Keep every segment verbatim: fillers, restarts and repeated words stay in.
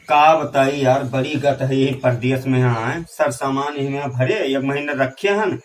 का बताई यार, बड़ी गत है यही परदेस में। हाँ, सर सामान यही में भरे, एक महीना रखे हन,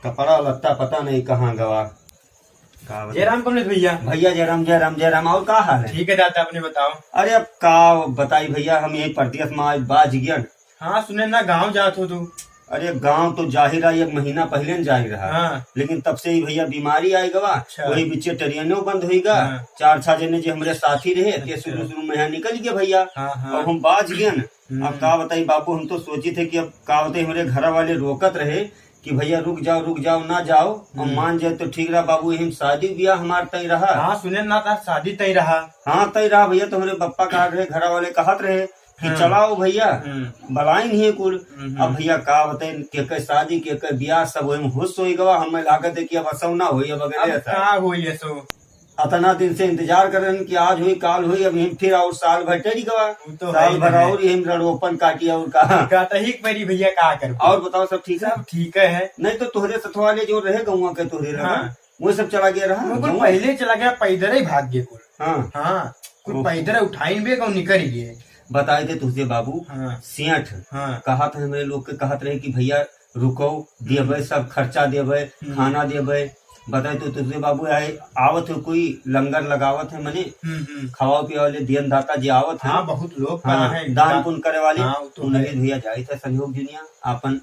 कपड़ा लत्ता पता नहीं कहाँ गवा। का बताई? जय राम कमलेश भैया। भैया जय राम, जय राम, जय राम। और का हाल है? ठीक है दादा, अपने बताओ। अरे अब का बताई भैया, हम यही परदेस में आज बाझ गयन। हाँ, सुने ना गाँव जात हो तू। अरे गाँव तो जाहिर है, एक महीना पहिले न जाए रहा। हाँ। लेकिन तब से ही भैया बीमारी आए गवा, अच्छा। वही बीचे ट्रेनो बंद होई गा। हाँ। चार छह जने जो हमरे साथी रहे, ते अच्छा। शुरू शुरू में यहाँ निकल गए भैया। हाँ, हाँ। और हम बाझ गए न। हम्म। अब का बताई बाबू, हम तो सोची थे कि अब का बताई, हमरे घर वाले रोकत रहे कि भैया रुक जाओ, रुक जाओ, ना जाओ। और हम्म। मान जाए तो ठीक रहा बाबू, यही शादी ब्याह हमार तय रहा। हाँ, सुने ना था, शादी तय रहा। हाँ, तय रहा भैया, तो हमरे पप्पा कहा रहे, घर वाले कहत रहे कि हाँ। चलाओ भैया, हम्म। बलाइन ही कुल। हम्म। अब भैया का बताई, के के शादी, के के ब्याह, सब वही में हुस होई गवा। हमें लागत है कि अब असौ ना होई, अब अगले अब ऐसा। का होई ऐसो? अतना दिन से इंतजार करन कि आज होई, काल होई, अब यही फिर और साल भर टरी गवा। वो तो साल है ही भर ना। और यही में रड़ोपन काटी और का। का तो ही परी भैया, का करबो? और बताओ, सब ठीक है? सब ठीक है। नहीं तो तोहरे सथवाले जो रहे गौवा के तोहरे लगा, हाँ। वो सब चला गया रहा? वो कुल गौवा? पहिले चला गया, पैदल ही भाग गए कुल। हाँ। हाँ, कुल ओहो। पैदल उठाइन बे, कहूँ निकल गए। बताए थे तुझे बाबू, हाँ। सेठ हाँ। कहत है, हमरे लोग के कहत रहे कि भैया रुको, देबे, हम्म। सब खर्चा देबे, हम्म। खाना देबे। बताए तो तुझे बाबू आए, आवत है कोई लंगर लगावत है, मने हम्म, हम्म। खावा पिया वाले दियन दाता जी आवत है। हाँ, बहुत लोग हाँ, पड़ा है। दान पुण्य करे वाले, हाँ, वो तो उन्हें है। भैया जाइत है सहयोग दुनिया, आपन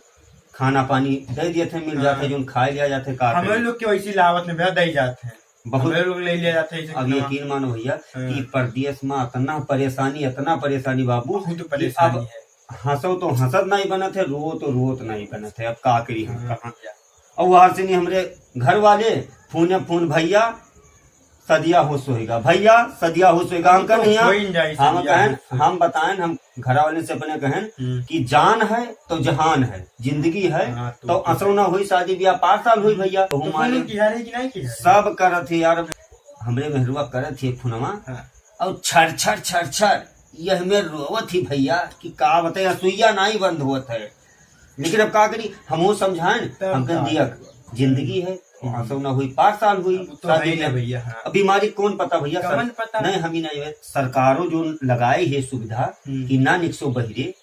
खाना पानी दे दिए थे, मिल हाँ। जाते, जोन खाए लिया जाते, का हमें करे? लोग के वैसी लावत नहीं भैया, दे जाते हैं। बहुत हमें लोग ले लिया जाते हैं, जैसे अब कि यकीन मानो भैया हाँ। कि परदेस में इतना परेशानी, इतना परेशानी बाबू, बहुत कि परेशानी अब है। हंसो तो हंसत नहीं बनत है, रो तो रोत नहीं बनत है। अब का करी हम, हाँ, कहाँ? भैया। और वहां से नहीं हमरे घर वाले फोन, फोन, भैया सदिया हुस होएगा, भैया सदिया हुस होएगा। हम तो कहें यहाँ, होई न जाई हम सदिया कहें, हुस। हम बताएं, हम घर वाले से अपने कहें हम्म। कि जान है तो जहान है, जिंदगी है हाँ, तो तो असो ना हुई, शादी ब्याह पाँच साल हुई भैया। तो तो हमारे सुनो, किया रहे कि नहीं किया रहे? सब करत है यार, हमरे मेहरुआ करत है फोनवा हाँ। और छर छर छर छर यह में रोवत ही भैया कि का बताए, असुइया नहीं बंद होत है। लेकिन अब का करी, हमहू समझाएं, तब हम कहें का दिया करबो? जिंदगी है, हम्म। असो ना हुई, पाँच साल हुई अब तो शादी है ना ब्याह। भैया, हाँ। अब बीमारी कौन पता भैया, सर-, कौन पता? नहीं, हम ही नहीं है, सरकारों जो लगाए है सुविधा हम्म। कि ना निकसो बहिरे,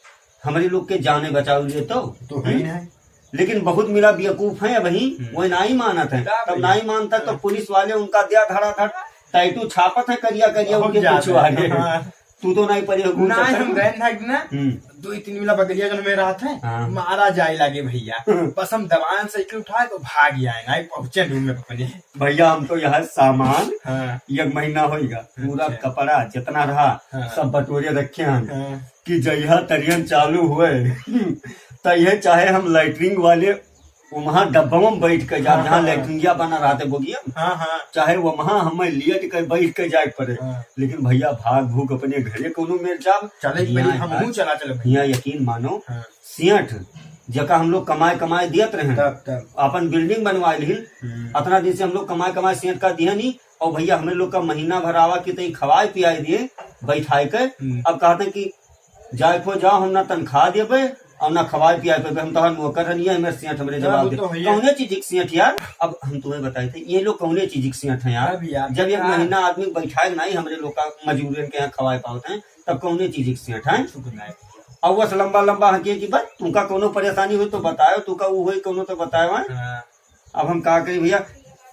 हमरे लोग के जाने बचाव लिए तो, तो है ही हम्म? नहीं। लेकिन बहुत मिला बेवकूफ है अबही, हम्म। वो नहीं मानत है। का तब भैया? नहीं मानता तो हाँ। पुलिस वाले उनका दिया धड़ाधड़, टैटू छापत है करिया करिया बहुत उनके ज्यादा। पीछे आगे। हाँ। तू तो नहीं पड़ी हो, कौन नहीं, चक्कर हम में? गए ना कि ना, हम्म। दो ही तीन मिला बगलिया जो में रहत है, हाँ। मारा जाए लागे भैया। हम्म। बस हम दबान साइकिल उठाए तो भाग ही आए, नहीं पहुंचे रूम में अपने। भैया, हम तो यहाँ सामान हाँ। एक महीना होइगा, पूरा अच्छा। कपड़ा जितना रहा, हाँ। सब बटोरे रखे हैं हाँ। कि जइहा तरियन चालू हुए, तो ये चाहे हम लैट्रिन वाले वहाँ डब्बा में बैठ के जा, हाँ, जहाँ हाँ। लैट्रिनिया बना रहते बोगिया, हाँ, हाँ। चाहे वो वहाँ हमें लेट के बैठ के जाए पड़े, हाँ। लेकिन भैया, भाग भूख अपने घरे कोनो मेर जाब। चले के यहाँ पड़ी, हमहू यार, चला चले भैया। यहाँ यकीन मानो, हाँ। सेठ जका हम लोग कमाए कमाए दियत रहे, तब, तब। अपन बिल्डिंग बनवाए लिहिन, हम्म। अतना दिन से हम लोग कमाए कमाए सेठ का दिया नहीं, और भैया, हमें लोग का महीना भर आवा कि तई खवाए पियाए दिए, बैठाए के। हम्म। अब कहते हैं कि जाए खो जाओ, हम ना तनख्वाह देबे और ना खवाए पियाए पेबे, हम तोहार नौकर हनिया, हमें सेठ हमरे हाँ, जवाब वो दे। तो है ही। कौने चीज के सेठ यार? अब हम तुम्हें बताए थे, ये लोग कौने चीज के सेठ हैं यार? अब यार, जब एक का महीना आदमी बैठाए नहीं, हमरे लोग का मजदूरन के यहाँ खवाए पावत हैं, तब कौने चीज के सेठ हैं? कुछ नहीं। और बस लंबा लंबा हंके कि बस तुमका कौनो परेशानी हो तो बताओ, तुमका वो होई कौनो तो बताओ, हैं? हाँ। अब हम का करी भैया,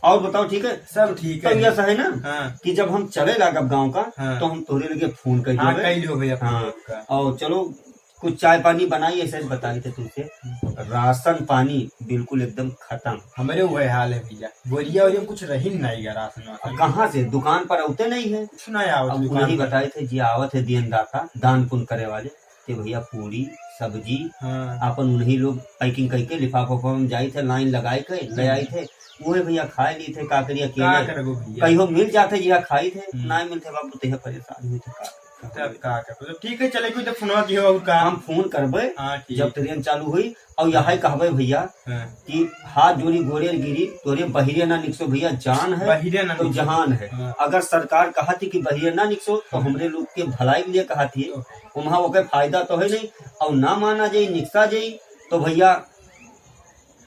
और बताओ, ठीक है? सब ठीक तो है। ये ऐसा है ना हाँ। कि जब हम चले लागब गाँव का, हाँ। तो हम तोहरे लगे फोन कर हाँ, देबे। कर लियो भैया, फोन हाँ। आपका। और चलो, कुछ चाय पानी बनाई, ऐसे बताई थे तुमसे। हम्म। राशन पानी बिल्कुल एकदम खत्म। हमरे वही हाल है भैया, बोरिया वोरिया में कुछ रही नहीं गया राशन वासन। अब कहाँ से, दुकान पर होते नहीं है। कुछ नहीं आवत अब दुकान उन्हीं पर। बताए थे, जी आवत है दियन दाता, दान पुण्य करे वाले, कि भैया पूरी, सब्जी, हाँ। अपन उन्हीं लोग packing करके लिफाफा उफाफा में जाई थे, लाइन लगाई के ले हम्म। आई थे, उहे भैया खाए ली थे, का करी का अकेले। करबो भैया? कहियो मिल जाते जिया खाई थे, हम्म। ना मिलते बाबू, तो यह परेशान हुई थे का। तब का करबो? तो ठीक है, चले कोई तो फोनवा की हो और का? हम फोन करबे, हाँ, ठीक। जब ट्रेन चालू हुई, और यह कहबे भैया हाँ। कि हाथ जोड़ी गोड़े गिरी, तोरे बहिरे ना निकसो भैया, जान है बहिरे ना तो निकसो। जहान है। हाँ। अगर सरकार कहती कि बहिरे ना निकसो, तो हाँ। हमरे लोग के भलाई के लिए कहती है। तो वहाँ ओके फायदा तो है नहीं, और ना माना जाई, निकसा जाई, तो भैया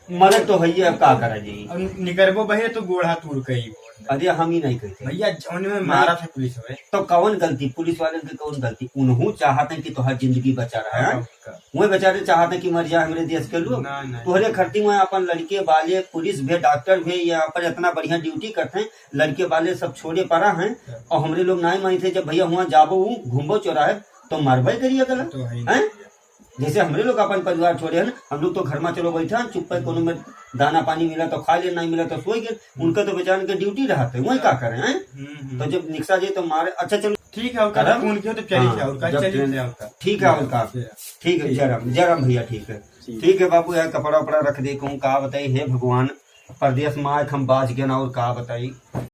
मरे तो है, अब का करा जाई। और निकरबो बहिरे तो गोड़ हाथ तोड़ के ही। अरे हम ही नहीं कहते। भैया, जौन में मारा था पुलिस हवे। तो कौन गलती? पुलिस वाले के कौन गलती? उनहू चाहत हैं कि तोहार जिंदगी बचा रहे हैं। हाँ, उनका। वही बेचारे चाहत हैं कि मर जाए हमरे देश के लोग। ना, ना। तोहरे खरती में अपन लड़के वाले, पुलिस भी, डॉक्टर भी यहाँ पर इतना बढ़िया ड्यूटी करते हैं, लड़के वाले सब छोड़े पड़ा हैं। हाँ। और हमरे लोग नाई मानते, जब भैया हुआ जाबो, ऊ घूमबो चौराहे, तो मरबे करिए गला। तो है ही हैं? नहीं। जैसे हमरे लोग अपन परिवार छोड़े हैं ना, हम लोग तो घर में चलो बैठा हैं, चुप्पे कोनो में दाना पानी मिला तो खा ले, नहीं मिला तो सोई गए। उनका तो बेचारन के ड्यूटी रहत है, वही का करें, हैं? हम्म, हम्म। तो जब निकसा जाए तो मारे, अच्छा चलो। ठीक है, और का करम? फोन किया तो प्यारी हाँ, क्या, और का जब चलिए ट्रेन, क्या होता? ठीक है, और का? ठीक है। ठीक है, ठीक। जय राम, जय राम भैया, ठीक है। ठीक। ठीक है बाबू, यार कपड़ा उपड़ा रख दे, कहूँ का बताई, हे भगवान, परदेस में आए हम बाज गए ना, और का बताई।